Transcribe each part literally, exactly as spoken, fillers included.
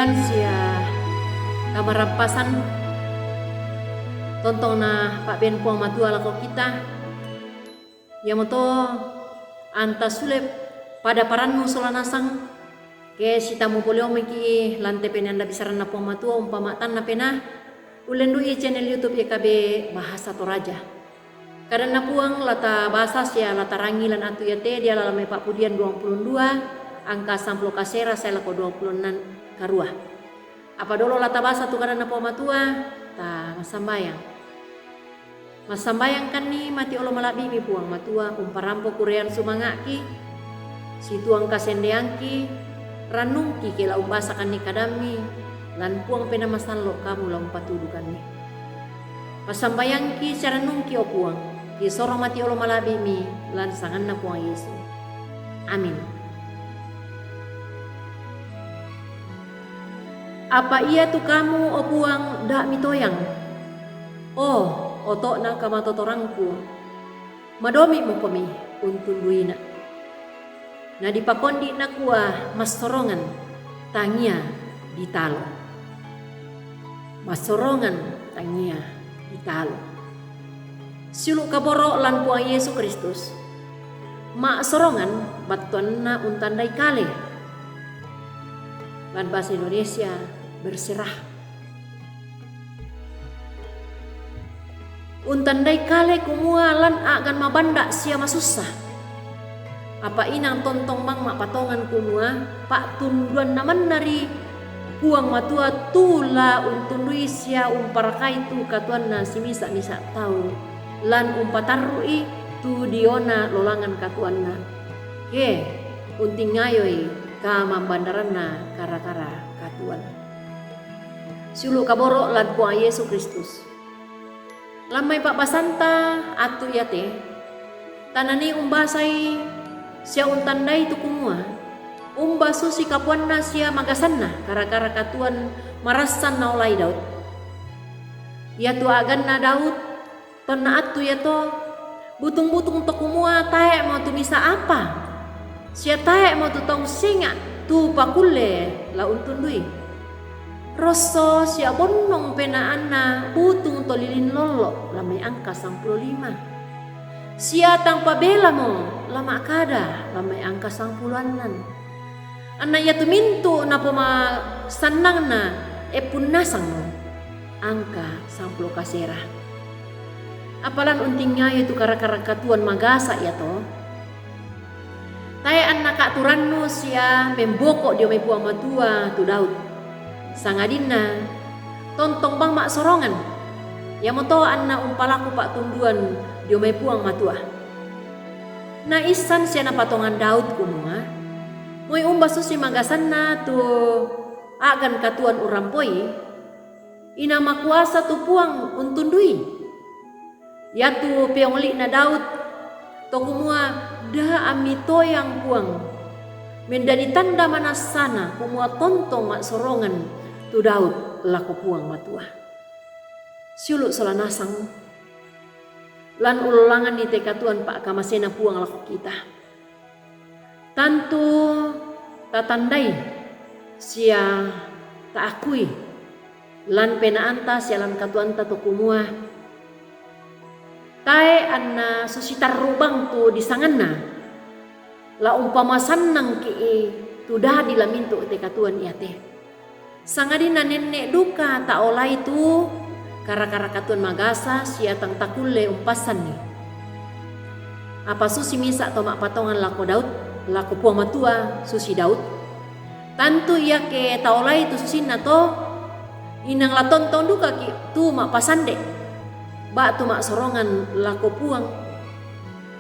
Sia kamarampasan tontong na pa'ben Puang Matua lako kita. Iamoto anta sule pada parannu sola nasang, ke sitamu poleomiki lan te peneanda bisaranna Puang Matua umpama tanna pena, ullendu'i channel YouTube Y K B Bahasa Toraja. Kadanna Puang lata basa sia lata rangi lan atu iate diala lan mai Pa'pudian duangpulo dua, angka samplo kasera sae lako duangpulo enam karua. Apa dolo lata basa tu kadanna Puang Matua, ta massambayang. Massambayangkanni mati olo mala'bi'mi Puang Matua, umparampo kurean sumanga'ki, situang kasendeangki, rannungki ke la umbasakanni kadammi, lan Puang Pena Masallo kamu la umpatudukanni. Passambayangki sia rannungki, o Puang, ke soro mati olo mala'bi'mi lan sanganna Puang Yesu. Amin. Apa ia tu kamu, o Puang, da' mitoyang. O, oto'na kamatotorangku, madomi'mokomi untunduina. Na dipakondi nakua, massorongan, tangia ditalo. Massorongan, tangia ditalo. Siulu' kaboro' lan Puang Yesu Kristus. Ma'sorongan battuanna untandai kale. Lan bahasa Indonesia, berserah. Untandai kale kumua lan a'gan mabanda' sia masussa. Apa inang tontong bang ma'patongan kumua, pa'tunduanna manna ri Puang Matua tu la untundui sia umparakai tu katuanna simisa-misa tau, lan umpatarru'i tu diona lolangan katuanna. Ke, untingayoi kamambandaranna kara-kara katuan. Siulu' kaboro' lan Puang Yesu Kristus. Lan mai pa'basanta attu iate, tanani umbasai sia untandai tu kumua, umba susi kapuanna sia magasanna kara-kara katuan marassan naolai Daud. Iatu a'ganna Daud, tonna attu iato, butung-butung to kumua tae'mo tu misa apa, sia tae'mo tu tau senga' tu pakulle la untundui. Rosso sia bonnong penaanna butung to lilin lollo, la mai angka sangpulo lima. Sia tang pabelamo la ma'kada, la mai angka sangpulo annan. Anna iatu mintu' napomasannangna eppun nasang, angka sangpulo kasera. Apalan untingayoi tu kara-kara katuan magasa iato? Tae' anna ka'turannu sia memboko' dio mai Puang Matua tu Daud, sangadinna tontong bang ma'sorongan, iamoto anna umpalaku pa'tunduan dio mai Puang Matua. Naissan sia napatongan Daud kumua, moi umba susi magasanna tu a'gan katuan urrampoi, Inang makuasa tu Puang untundui. Iatu peongli'na Daud to kumua, da' ammi toyang Puang, mendadi tanda manassana kumua tontong ma'sorongan tu Daud lako Puang Matua. Siulu' sola nasang, lan ullolanganni te katuan pa'kamasena Puang lako kita. Tantu tatandai sia taakui lan penaanta sia lan katuoanta to kumua, tae' anna susi tarru' bang tu disanganna, la umpamasannangki' tu dadi la mintu' te katuoan iate. Sangadinna nenne' duka taolai tu kara-kara katuoan magasa sia tang takulle umpassanni. Apa susi misa' to ma'patongan lako Daud, lako Puang Matua susi Daud. Tantu iake taolai tu susinna to, inang la tontong dukaki' tu ma'pasande', ba'tu ma'sorongan lako Puang.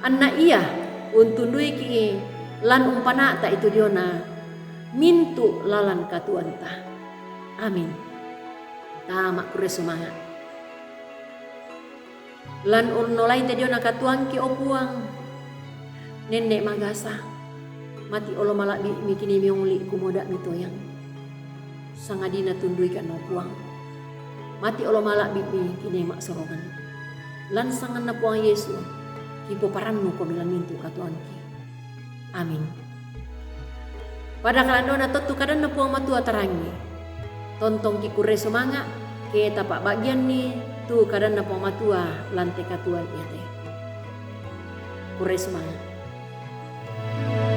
Anna ia untunduiki' lan umpana'ta'i tu diona mintu' lalan katuoanta. Amin. Ta ma'kurre sumanga'. Lan unnolai te diona katuoangki, o Puang, nenne' magasa, mati' olo mala'bi'mi kinai miongli' kumua da' mitoyang. Sangadinna tunduikanno, o Puang, mati' olo mala'bi'mi kinai ma'sorongan. Lan sanganna Puang Yesu, kipoparannukomi lan mintu' katuoangki. Amin. Pada kalandona tottu kadanna Puang Matua tarangi. Tontongki kurre sumanga', ke tapa'ba'gianni tu kadanNa Puang Matua lan te katuoan iate. Kurre sumanga'.